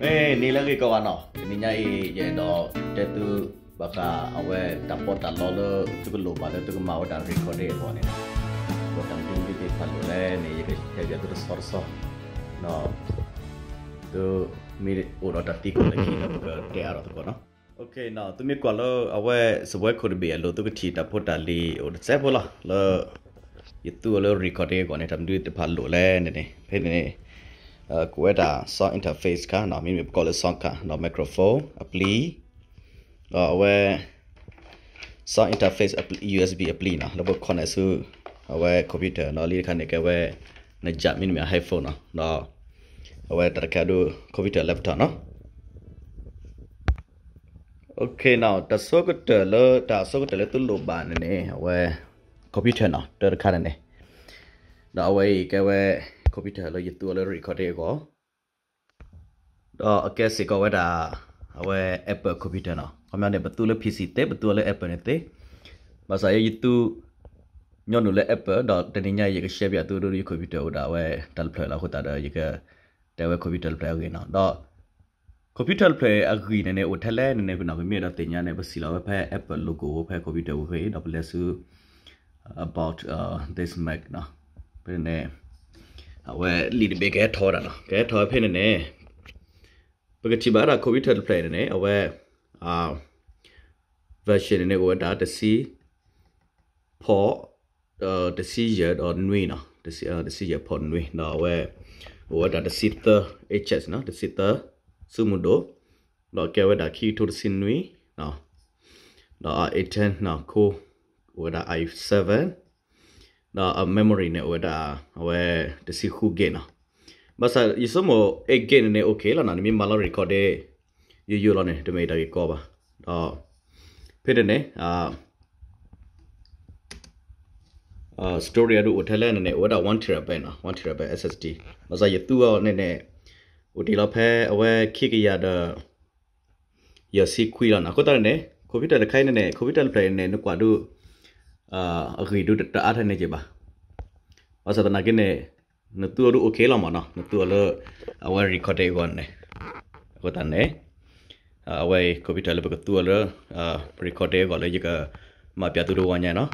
မ့ၢ်နံၤလၢအဂ့ၤကိးဂၤနီၤ, တနံၤညါအံၤ ယအဲၣ်ဒိးတဲသု ဘၣ်ဃးအဝဲတၢ်ပီးတၢ်လီလၢ သုကလိၣ်ဘၣ်လၢသုကမၤဝဲဒၣ် recording အဂီၢ်န့ၣ်, ဒီးတၢ်မနုၤမ့ၢ်သ့ၣ်တဖၣ်လိၣ်လဲၣ်န့ၣ် ယကတဲပၠးသုတဆီတဆီ, ဒီး သုမ့ၢ်အိၣ်ဒီးတၢ်သံကွၢ်လၢခံန့ၣ် ပကတဲအါထီၣ်သကိးနီၤ. သုမ့ၢ်ကွၢ်လၢအဝဲစပွဲခိၣ်တဘ့ၣ်အလိၤ သုကထံၣ်တၢ်ဖိတၢ်လံၤအိၣ်တစဲးဖိလီၤ လၢယသူအီၤလၢ recording အဂီၢ်န့ၣ် တၢ်မနုၤသ့ၣ်တဖၣ်လိၣ်လဲၣ်န့ၣ်န့ၣ် ဖဲန့ၣ်န့ၣ် ကိးဝဲဒၣ် sound interface ခါနီၤ, မ့မ့ၢ်ပကိးလၢ sound ခါနီၤ, microphone အပျံၤ ဒီးအဝဲ sound interface အပျံၤ USB အပျံၤနီၤ, လၢပ connect ဆူ အဝဲ computer နီၤ, လံတခါန့ၣ် ကဲဝဲ န jack မ့တမ့ၢ် headphone နီၤ, ဒီး အဝဲတၢ်တခါဒုး computer laptop နီၤ. တၢ်ဆိကတၢၢ်လၢ တၢ်ဆိကတၢၢ်လၢသုလိၣ်ဘၣ်န့ၣ်န့ၣ် အဝဲ computer နီၤ, တၢ်တခါန့ၣ်န့ၣ်, ဒီးအဝဲအံၤကဲဝဲ computer လၢယသူအီၤလၢ recording အဂီၢ် ဒီးအကဲစ့ၢ်ကီးဝဲဒၣ် အဝဲ Apple computer နီၤ. ခီပညီန့ၣ် ပသူလၢ P C သ့, ပသူအီၤလၢ Apple န့ၣ်သ့, ဘၣ်ဆၣ်ယဲယသူ ညီနုၢ်လၢ Apple ဒီးတနံၤညါအံၤ ယကshareပၠးသုဒ်ယ computer အိၣ်ဒၣ်ဝဲတၢ်တဖျၢၣ်လီၤ. အဃိသတးဒီး ယကတဲဝဲ computer တဖျၢၣ်အဂ့ၢ်နီၤ. ဒီး computer တဖျၢၣ်အဂံၢ်န့ၣ်န့ၣ် အိၣ်ထဲလဲၣ်န့ၣ်န့ၣ် ပမ့ၢ်အဲၣ်ဒိးသ့ၣ်ညါန့ၣ် ပစံးလီၤဝဲဖဲ Apple logo ဖဲ computer ပူၤဖဲအံၤ ဒီးပလဲၤဆူ about this Mac နီၤ. ဖဲန့ၣ်န့ၣ် အဝဲလံာ်တဘ့ၣ်ကဟဲထီၣ်ဝဲဒၣ်နီၤ, ကဟဲထီၣ်ဝဲဖဲန့ၣ်န့ၣ် ပကထံၣ်ဘၣ်ဝဲဒၣ် computer တဖျၢၣ်အံၤန့ၣ်န့ၣ် အဝဲ version န့ၣ်န့ၣ် အိၣ်ဝဲဒၣ်တဆံ ဖီၣ် တဆံယဲၢ်ဒီးနွံနီၤ, တဆံယဲၢ်ဖီၣ်နွံ, ဒီးအဝဲ အိၣ်ဝဲဒၣ်တဆံသၢ inches နီၤ, တဆံသၢ ဆူမုၢ်ဒိၣ်, ဒီးကဲဝဲဒၣ်ခံကထိတဆံနွံ, ဒီး eight ten နီၤ, ခိ အိၣ်ဝဲဒၣ် i seven, ဒီးအ memory န့ၣ် အိၣ်ဝဲဒၣ် အဝဲ တဆံဃု gig နီၤ. ဘၣ်ဆၣ်ယဆိကမိၣ် eight gig န့ၣ်န့ၣ် okay လီၤနီၤ, နမ့ၢ်မၤလီၤ recording ယိယိလီၤန့ၣ် တမ့ၢ်တၢ်ဂ့ၢ်ကီဘၣ်. ဒီး ဖဲန့ၣ်န့ၣ် storage အဒိၣ်အိၣ်ထဲလဲၣ်န့ၣ်န့ၣ် အိၣ်ဝဲဒၣ် one terabyte နီၤ, one terabyte S S D. ဘၣ်ဆၣ်ယသူအီၤန့ၣ်န့ၣ် အိၣ်တ့ၢ်လီၤဖဲအဝဲခံကယၤဒီး ယဲၢ်ဆံခွံလီၤနီၤ. အဃိသတးန့ၣ်န့ၣ် computer တခါအံၤန့ၣ်န့ၣ် computer တဖျၢၣ်အံၤန့ၣ် နကွၢ်ဒုး အဂံၢ်ဒုးတအါထဲန့ၣ်က့ၤဘၣ်. ဘၣ်ဆၣ်သနာ်က့န့ၣ် နသူအီၤဒုး okay လီၤမးနီၤ, နသူအီၤလၢ အဝဲ recording အဂီၢ်န့ၣ်. အဃိသတးန့ၣ် အဝဲ computer လၢပကသူအီၤလၢ recording အဂီၢ်လၢယကမၤပၠးသုတဂီၢ်ညါနီၤ.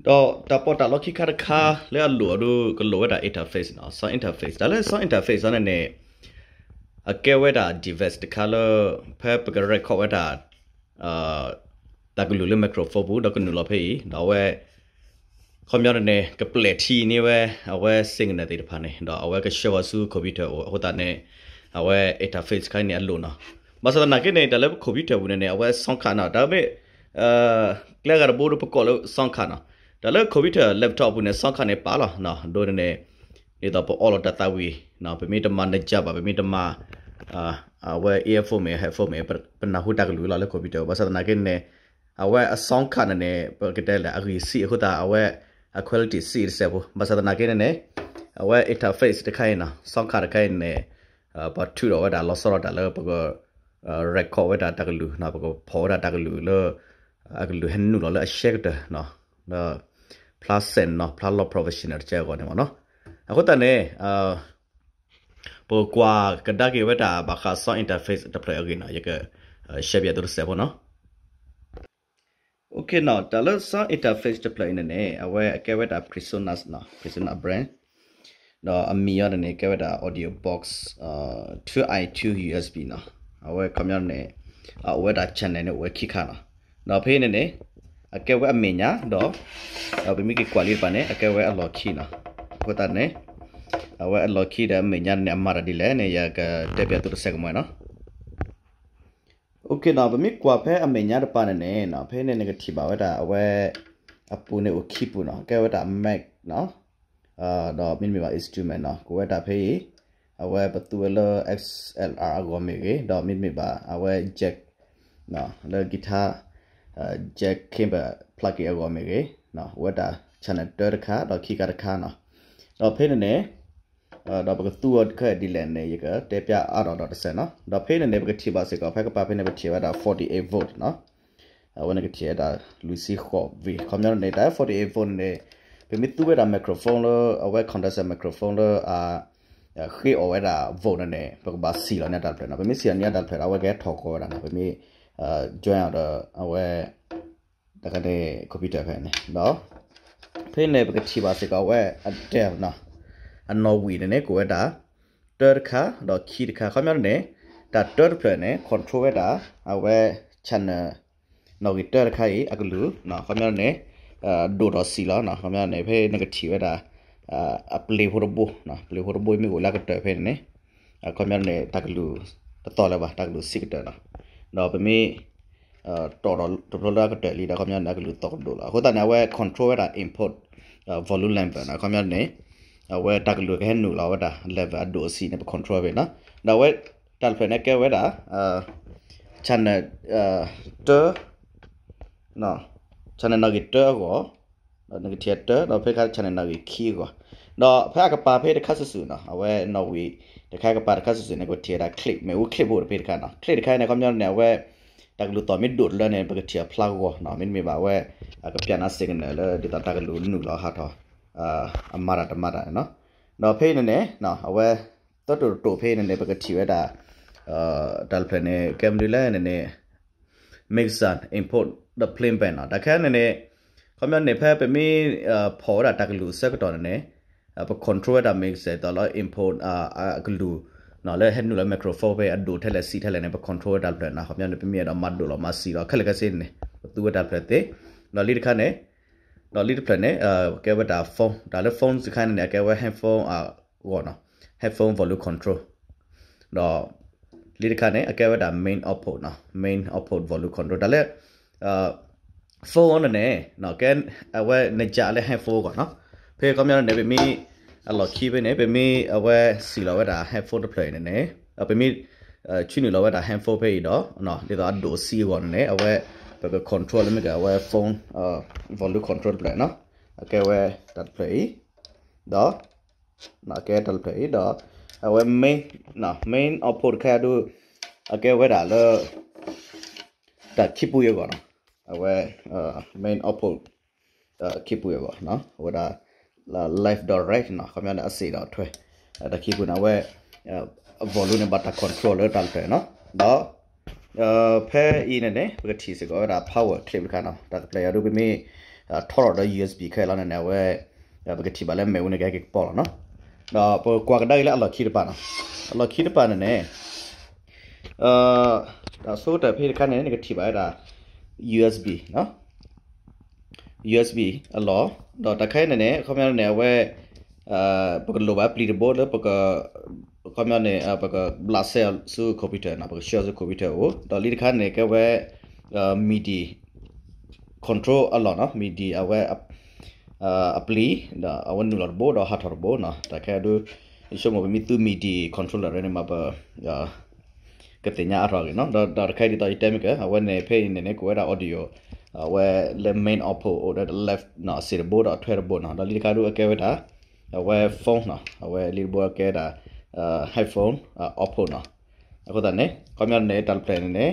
ဒီးတၢ်ပီးတၢ်လီခံခါတခါလၢအလိၣ်အီၤဒုး ကလိၣ်ဝဲဒၣ် interface နီၤ, sound interface. တၢ်လၢ sound interface အီၤန့ၣ်န့ၣ် အကဲဝဲဒၣ် device တခါလၢ ဖဲပက record ဝဲဒၣ် တၢ်ကလုၢ်လၢ microphone ပူၤ ဒီးကနုာ်လီၤဖဲအံၤ ဒီးအဝဲ ခီပညီန့ၣ်န့ၣ် ကပျဲၢ်ထံန့ၢ်ဝဲ အဝဲ signal သ့ၣ်တဖၣ်န့ၣ် ဒီးအဝဲကဆှၢဝဲဆူ computer အိၣ် အဃိသတးန့ၣ် အဝဲ interface တခါအံၤန့ၣ် အလိၣ်နီၤ. ဘၣ်ဆၣ်သနာ်က့န့ၣ် တၢ်လၢပ computer ပူၤန့ၣ်န့ၣ် အဝဲ sound card နီၤ, တၢ်မ့ၢ် ကျဲဂၤတဘိဒီးပကိးလၢ sound card နီၤ. တၢ်လၢ computer laptop ပူၤန့ၣ် sound card န့ၣ်ပာ်လီၤနီၤ, ဒ်န့ၣ်န့ၣ် ဒ်သိးပအီလီၤတၢ်သးဝံၣ်နီၤ, ပမ့ၢ်တမၤနကၢ်ဘၣ်, ပမ့ၢ်တမၤ အဝဲ earphone မ့ၢ် headphone မ့ၢ် ပနၢ်ဟူတၢ်ကလုၢ်လီၤလၢ computer ပူၤ. ဘၣ်ဆၣ်သနာ်က့န့ၣ် အဝဲအ sound card န့ၣ်န့ၣ် ပကတဲလဲၣ် အဂံၢ်ဆံးအဃိသတး အဝဲအ quality ဆံးတစဲးဖိ. ဘၣ်ဆၣ်သနာ်က့န့ၣ်န့ၣ် အဝဲ interface တခါအံၤနီၤ, sound card တခါအံၤန့ၣ် ပှၤထုးထီၣ်ဝဲဒၣ်လီၤဆီဒၣ်တၢ်လၢပက record ဝဲဒၣ်တၢ်ကလုၢ်နီၤ, ပကဖီၣ်ဝဲဒၣ်တၢ်ကလုၢ်လၢ အကလုၢ်ဟဲနုာ်လီၤလၢအရှဲကတၢၢ်နီၤ, ဒီးဖျါစဲးနီၤ, ဖျါလီၤ professional တကဲအဂီၢ်န့ၣ်မ့ၢ်နီၤ. အဃိသတးန့ၣ် ပကကွၢ်ကဒါက့ၤဝဲဒၣ်ဘၣ်ဃး sound interface တဖျၢၣ်အဂ့ၢ်နီၤ, ယက share ပၠးသုတစဲးဖိနီၤ. Okay နီၤ, တၢ်လၢ sound interface တဖျၢၣ်အံၤန့ၣ်န့ၣ် အဝဲအကဲဝဲဒၣ် PreSonus နီၤ, PreSonus brand, ဒီးအမံၤအီၤန့ၣ်န့ၣ် ကဲဝဲဒၣ် AudioBox two i two USB နီၤ. အဝဲခီပညီန့ၣ် အအိၣ်ဝဲဒၣ် channel န့ၣ် အိၣ်ဝဲခံခါနီၤ. ဒီးဖဲအံၤန့ၣ်န့ၣ် အကဲဝဲအမဲာ်ညါဒီး ပမ့ၢ်က့ၤကွၢ်လံတပၤန့ၣ် အကဲဝဲအလီၢ်ခံနီၤ. အဃိသတးန့ၣ် အဝဲအလီၢ်ခံဒီးအမဲာ်ညါန့ၣ် အမၤတၢ်ဒ်လဲၣ်န့ၣ် ယကတဲပၠးသုတစဲးကမီၤနီၤ. Okay နီၤ, ပမ့ၢ်ကွၢ်ဖဲအမဲာ်ညါတပၤန့ၣ်န့ၣ်နီၤ, ဖဲန့ၣ်နကထံၣ်ဘၣ်ဝဲဒၣ် အဝဲအပူၤန့ၣ်အိၣ်ခံပူၤနီၤ, ကဲဝဲဒၣ် mic နီၤ, ဒီးမ့တမ့ၢ်ဘၣ် instrument နီၤ, ကအိၣ်ဝဲဒၣ်ဖဲအံၤ အဝဲပသူဝဲလၢ XLR အဂီၢ်မ့ၢ်ဂ့ၤ, ဒီးမ့တမ့ၢ်ဘၣ် အဝဲ jack လၢ guitar jack cable plug-in အဂီၢ်မ့ၢ်ဂ့ၤ, အိၣ်ဝဲဒၣ် channel တၢတခါ ဒီးခံခါတခါနီၤ. ဒီးဖဲန့ၣ်န့ၣ် ဒီးပကသူအီၤခဲဒ်လဲၣ်န့ၣ် ယကတဲပၠးအါထီၣ်ဒီးတစဲးနီၤ. ဒီးဖဲန့ၣ်န့ၣ် ပကထံၣ်ဘၣ်စ့ၢ်ကီး ဖဲကပၤဖဲန့ၣ် ပထံၣ်ဝဲဒၣ် forty-eight volt နီၤ. အဝဲန့ၣ်ကထံၣ်ဝဲဒၣ် လွံၢ်ဆံဃိး volt. ခီပညီန့ၣ် တၢ် forty-eight volt န့ၣ် ပမ့ၢ်သူဝဲဒၣ် microphone လၢ အဝဲ condenser microphone လၢအ ဃ့အီၣ်ဝဲဒၣ် volt န့ၣ်န့ၣ် ပကဘၣ်စံၣ်လီၤန့ၢ်တၢ်တဖျၢၣ်နီၤ. ပမ့ၢ်စံၣ်လီၤန့ၢ်တၢ်တဖျၢၣ်ဒီး အဝဲကဟဲထီၣ်ကီးဝဲဒၣ်နီၤ. ပမ့ၢ် join အီၤဒီး အဝဲ တခါန့ၣ် computer ဖဲန့ၣ် ဒီး ဖဲန့ၣ် ပကထံၣ်ဘၣ်စ့ၢ်ကီးအဝဲ အ dial နီၤ, အနီၣ်ဝံာ်န့ၣ်န့ၣ် ကအိၣ်ဝဲဒၣ် တၢတခါ ဒီးခံတခါ. ခီပညီန့ၣ် တၢ်တၢတဖျၢၣ်န့ၣ် control ဝဲဒၣ် အဝဲ channel နီၣ်ဂံၢ်တၢတခါအံၤ အကလုၢ် ခီပညီန့ၣ် ဒိၣ်ဒီးစံၣ်လီၤနီၤ. ခီပညီန့ၣ် ဖဲနကထံၣ်ဝဲဒၣ် အပျ့ၤဖိတဘိ, ပျ့ၤဖိတဘိမ့ၢ်အိၣ်လၢအကတၢၢ်ဖဲန့ၣ်န့ၣ် ခီပညီန့ၣ် တၢ်ကလုၢ်တသီၣ်လၢၤဘၣ်, တၢ်ကလုၢ်ဆံးကတၢၢ်နီၤ. ဒီးပမ့ၢ် တီၣ်ဒီးတဖျိလၢအကတၢၢ်လံဒီး ခီပညီန့ၣ် အကလုၢ်သီၣ်ကဒိၣ်လီၤ. အဃိသတးန့ၣ် အဝဲ control ဝဲဒၣ် input volume level နီၤ. ခီပညီန့ၣ် အဝဲတၢ်ကလုၢ်ကဟဲနုာ်လီၤဝဲဒၣ် level အဒိၣ်အဆံးန့ၣ် ပ control ဖဲနီၤ. ဒီးအဝဲတၢ်တဖျၢၣ်န့ၣ် ကဲဝဲဒၣ် channel တၢ channel နီၣ်ဂံၢ်တၢအဂီၢ်, ဒီးနကထံၣ်တၢ ဒီးဖဲခါ channel နီၣ်ဂံၢ်ခံအဂီၢ်, ဒီးဖဲအကပၤဖဲတခါစုာ်စုာ်နီၤ, အဝဲနီၣ်ဝံာ်တခါကပၤတခါစုာ်စုာ်န့ၣ် ကထံၣ်ဝဲဒၣ် click, မ့ၣ်အူ click ဖိတဖဲတခါနီၤ. click တခါန့ၣ် ခီပညီန့ၣ် အဝဲ တၢ်ကလုၢ်သီၣ်မ့ၢ်ဒိၣ်တလၢန့ၣ် ပကထံၣ်အဖျါဂီၤနီၤ, မ့တမ့ၢ်ဘၣ်အဝဲ အကပျၢ်နၤ signal လၢဒ်သိးတၢ်ကလုၢ်နုာ်လီၤဟးထီၣ် အမၤတၢ်တမၤတၢ်န့ၣ်နီၤ. ဒီးဖဲအံၤန့ၣ်န့ၣ် အဝဲ သၢတိၢ်တတိၢ်ဖဲအံၤန့ၣ်န့ၣ် ပကထံၣ်ဝဲဒၣ် တၢ်တဖျၢၣ်န့ၣ် ကဲမနုၤလဲၣ်န့ၣ်န့ၣ် mixer input ဒီး playback နီၤ. တၢ်ခဲအံၤန့ၣ်န့ၣ် ခီပညီန့ၣ် ဖဲပမ့ၢ်ဖီၣ်ဝဲဒၣ်တၢ်ကလုၢ်အဆၢကတီၢ်န့ၣ်န့ၣ် ပ control ဝဲဒၣ် mixer သိးလၢ input အကလုၢ် လၢဟဲနုာ်လီၤ microphone ဖဲအဒိၣ်ထဲလဲၣ်ဆံးထဲလဲၣ်န့ၣ် ပ control ဝဲတၢ်တဖျၢၣ်နီၤ. ခီပညီန့ၣ် ပမ့ၢ်အဲၣ်ဒိးမၤဒိၣ်လီၤမၤဆံးလီၤ ခဲလၢာ်ခဲဆ့န့ၣ် ပသူဝဲတၢ်တဖျၢၣ်သ့. ဒီးလံတခါန့ၣ် ဒီးလံတဖျၢၣ်န့ၣ် ကဲဝဲဒၣ် phone, တၢ်လၢ phone တခါန့ၣ်န့ၣ် အကဲဝဲ headphone အဂီၢ်နီၤ, headphone volume control. ဒီးလံတခါန့ၣ် အကဲဝဲဒၣ် main output နီၤ, main output volume control. တၢ်လၢ phone န့ၣ်န့ၣ် ကဲ အဝဲနကးလၢ headphone အဂီၢ်နီၤ. ဖဲခီပညီန့ၣ် ပမ့ၢ် အလီၢ်ခံဖဲန့ၣ် ပမ့ၢ်အဝဲစံၣ်လီၤဝဲဒၣ် headphone တဖျၢၣ်အံၤန့ၣ်န့ၣ် ပမ့ၢ် ဆှၢနုာ်လီၤဝဲဒၣ် headphone ဖဲအံၤဒီး ဒ်သိးအဒိၣ်ဆံးအဂီၢ်န့ၣ်န့ၣ် အဝဲ ပက control လၢမ့ၢ်က အဝဲ phone volume control တဖျၢၣ်နီၤ. အကဲဝဲတၢ်တဖျၢၣ်အံၤ ဒီး အကဲတၢ်တဖျၢၣ်အံၤ ဒီး အဝဲ main, main output တခါဒု အကဲဝဲဒၣ်လၢ တၢ်ခံပူၤအဂီၢ်နီၤ. အဝဲ main output ခံပူၤအဂီၢ် အဝဲဒၣ် left ဒီး right နီၤ, ခီပညီန့ၣ် အစ့ၣ်ဒီးအထွဲ တၢ်ခံပူၤန့ၣ် အဝဲ volume န့ၣ် ဘၣ်တၢ် control လၢတၢ်တဖျၢၣ်နီၤ. ဒီး ဖဲအံၤန့ၣ်န့ၣ် ပကထံၣ်စ့ၢ်ကီးဝဲဒၣ် power clip တခါနီၤ. တၢ်ကပျၢ်ယၤဒု ပမ့ၢ်ထီထီၣ်ဒီး USB ခဲလီၤန့ၣ်န့ၣ် အဝဲ ပကထံၣ်ဘၣ်လၢမ့ၣ်အူန့ၣ် ကဟဲက့ၤကပီၤလီၤနီၤ. ဒီးပကွၢ်ကဒါက့ၤလၢအလီၢ်ခံတပၤနီၤ. အလီၢ်ခံတပၤန့ၣ်န့ၣ် တၢ်ဆိကတၢၢ်ဖဲတခါန့ၣ် နကထံၣ်ဘၣ်ဝဲဒၣ် USB နီၤ, USB အလီၢ်, ဒီးတၢ်ခဲအံၤန့ၣ်န့ၣ် ခီပညီန့ၣ် အဝဲ ပကလိၣ်ဘၣ်ပျံၤတဘိလၢ ခီပညီန့ၣ် ပကဘျးစဲအီၤဆူ computer နီၤ, ပကဆှၢဆူ computer အအိၣ်, ဒီးလံတခါန့ၣ် ကဲဝဲ MIDI control အလီၢ်နီၤ, MIDI အဝဲ အပျံၤ ဒီးအဝဲနုာ်လီၤတဘိ ဒီးဟးထီၣ်တဘိနီၤ. တၢ်ခဲအံၤဒု ယဆိကမိၣ်ပမ့ၢ်သူ MIDI controller န့ၣ်မး ပ ကသ့ၣ်ညါအါထီၣ်အဂ့ၢ်နီၤ. ဒီးတၢ်တခါအံၤဒ်သိးယတဲမ့ၢ်က အဝဲန့ၣ်ဖဲအံၤန့ၣ်န့ၣ် ကအိၣ်ဝဲဒၣ် audio, အဝဲလၢ main output အိၣ်ဒီး left နီၤ, အစ့ၣ်တဘိဒီးအထွဲတဘိနီၤ. ဒီးလံတခါဒုအကဲဝဲဒၣ် အဝဲ phone နီၤ, အဝဲလံတဘိကဲဒၣ် headphone output နီၤ. အဃိသတးန့ၣ် ခီပညီန့ၣ် တၢ်တဖျၢၣ်န့ၣ်န့ၣ်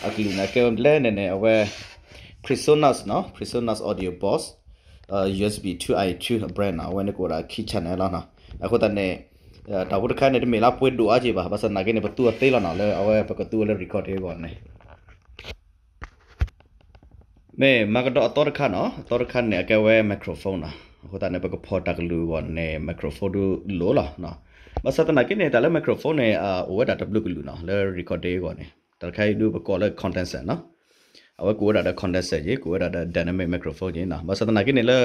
အကလုၢ်န့ၣ် အကဲဝဲဒ်လဲၣ်န့ၣ်န့ၣ် အဝဲ PreSonus နီၤ, PreSonus Audio Box, USB two i two brand နီၤ, အဝဲန့ၣ်ကအိၣ်ဒၣ်ခံ channel လီၤနီၤ. အဃိသတးန့ၣ် တၢ်ဖိတခါန့ၣ် တမ့ၢ်လၢပှ့ၤဒိၣ်အါက့ဘၣ်, ဘၣ်ဆၣ်သနာ်က့န့ၣ် ပသူအီၤသ့လီၤနီၤ, လၢအဝဲပကသူအီၤလၢ record အဂီၢ်န့ၣ် မ့ၢ်မၤကဒီးအသီတခါနီၤ, အသီတခါန့ၣ် အကဲဝဲ microphone နီၤ. အဃိသတးန့ၣ် ပကဖီၣ်တၢ်ကလုၢ်အဂီၢ်န့ၣ် microphone ဒုလိၣ်လီၤ. ဘၣ်ဆၣ်သနာ်က့န့ၣ် တၢ်လၢ microphone န့ၣ် အိၣ်ဝဲဒၣ်တဘျုးကလုာ်နီၤ, လၢ record အဂီၢ်န့ၣ် တၢ်တခါအံၤဒုပကိးလၢ condenser နီၤ. အဝဲကအိၣ်ဝဲဒၣ်ဒီး condenser က့, ကအိၣ်ဝဲဒၣ်ဒီး dynamic microphone က့နီၤ. ဘၣ်ဆၣ်သနာ်က့န့ၣ်လၢ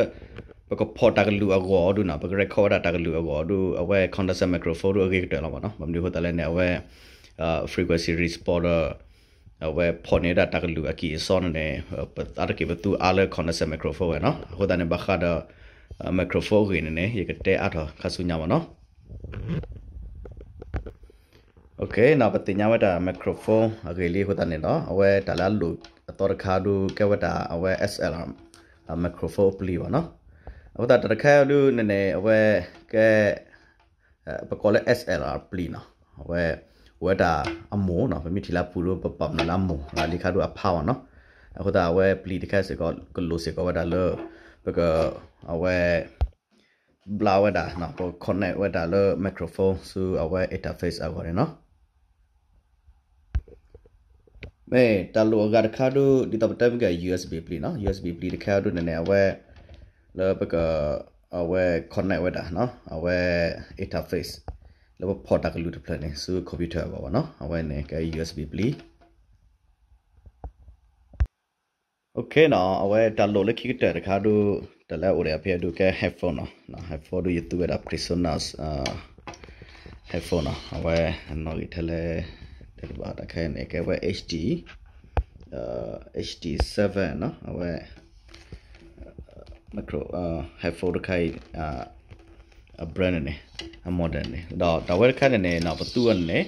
ပကဖီၣ်တၢ်ကလုၢ်အဂီၢ်ဒုနီၤ, ပက record ဝဲဒၣ်တၢ်ကလုၢ်အဂီၢ်ဒု အဝဲ condenser microphone ဒုအဂ့ၤကတၢၢ်လီၤမးနီၤ. ဘၣ်မနုၤအဃိသတးလဲၣ်န့ၣ် အဝဲ frequency response ဒီး အဝဲဖီၣ်န့ၢ်ဝဲဒၣ်တၢ်ကလုၢ်အကံၢ်အစီန့ၣ်န့ၣ် အါတက့ၢ်ပသူအါလၢ condenser microphone ဝဲနီၤ. အဃိသတးန့ၣ် ဘၣ်ဃးဒီး microphone အဂ့ၢ်န့ၣ်န့ၣ် ယကတဲအါထီၣ်ခါဆူညါမးနီၤ. ပသ့ၣ်ညါဝဲဒၣ် microphone အဂ့ၢ်လံအဃိသတးန့ၣ်ဒီး အဝဲတၢ်လၢအလိၣ်အသီတခါဒုကဲဝဲဒၣ် အဝဲ XLR microphone အပျံၤဘၣ်နီၤ. အဃိသတးတၢ်တခါဒုန့ၣ်န့ၣ် အဝဲကဲ ပကိးလၢ XLR အပျံၤနီၤ. အဝဲ အိၣ်ဝဲဒၣ်အမိၢ်နီၤ, ပမ့ၢ်ထံၣ်လၢအပူၤဒု ပပာ်ပနီၣ်လၢအမိၢ်, လံခါဒုအဖါဘၣ်နီၤ. အဃိသတးအဝဲပျံၤတခါစ့ၢ်ကီး ကလိၣ်စ့ၢ်ကီးဝဲဒၣ်လၢ ပက အဝဲ ဘျါဝဲဒၣ် ပ connect ဝဲဒၣ်လၢ microphone ဆူအဝဲ interface အဂီၢ်န့ၣ်နီၤ. မ့ၢ်တၢ်လိၣ်အဂၤတခါဒုး ဒ်သိးပတဲမ့ၢ်က USB ပျံၤနီၤ, USB ပျံၤတခါဒုးန့ၣ်န့ၣ် အဝဲ လၢပက အဝဲ connect ဝဲဒၣ် အဝဲ interface လၢပဖီၣ်တၢ်ကလုၢ်တဖျၢၣ်န့ၣ် ဆူ computer အဂီၢ်ဘၣ်နီၤ. အဝဲန့ၣ်ကဲ USB ပျံၤ OK နီၤ. အဝဲတၢ်လိၣ်လၢခံကတၢၢ်တခါဒုး တၢ်လၢအအိၣ်ဒီးဖဲဒုးကဲ headphone နီၤ, headphone ဒုးယသူဝဲဒၣ် PreSonus headphone နီၤ. အဝဲအနီၣ်ဂံၢ်ထဲလဲၣ် တဘၣ်တၢ်ခဲအံၤန့ၣ် ကဲဝဲ HD HD seven နီၤ. အဝဲ micro headphone တခါအံၤ အ brand န့ၣ်န့ၣ် အ model န့ၣ် ဒီးတၢ်ဝဲတခါန့ၣ်န့ၣ် ပသူဝဲန့ၣ်န့ၣ်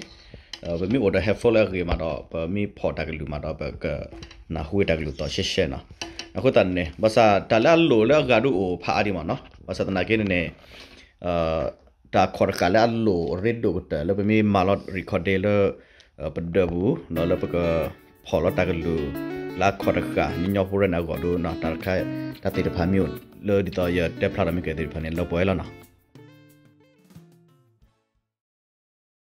ပမ့ၢ်အိၣ်ဒီး headphone လၢအဂ့ၤမးဒီး ပမ့ၢ်ဖီၣ်တၢ်ကလုၢ်မးဒီး ပကနၢ်ဟူတၢ်ကလုၢ်သီၣ်ရှဲရှဲနီၤ. အဃိသတးန့ၣ် ဘၣ်ဆၣ်တၢ်လၢအလိၣ်လၢအဂၤဒုးအိၣ်ဖးအါဒံးမးနီၤ. ဘၣ်ဆၣ်သနာ်က့န့ၣ်န့ၣ် တၢ်ခီၣ်တဃာ်လၢအလိၣ်ရ့ဒိၣ်ကတၢၢ်လၢပမ့ၢ်မၤလီၤ recording လၢ ပဒၢးပူၤ ဒီးလၢပကဖီၣ်လီၤတၢ်ကလုၢ် လၢအခီၣ်တဃာ် ညီညီဖိရဲၣ်န့ၣ်အဂီၢ်ဒုး တၢ်တခါ တၢ်သ့ၣ်တဖၣ်မ့ၢ်အိၣ်လၢဒ်သိးယတဲဖျါထီၣ်မ့ၢ်ကဲသ့ၣ်တဖၣ်န့ၣ် လၢပှဲၤလီၤနီၤ.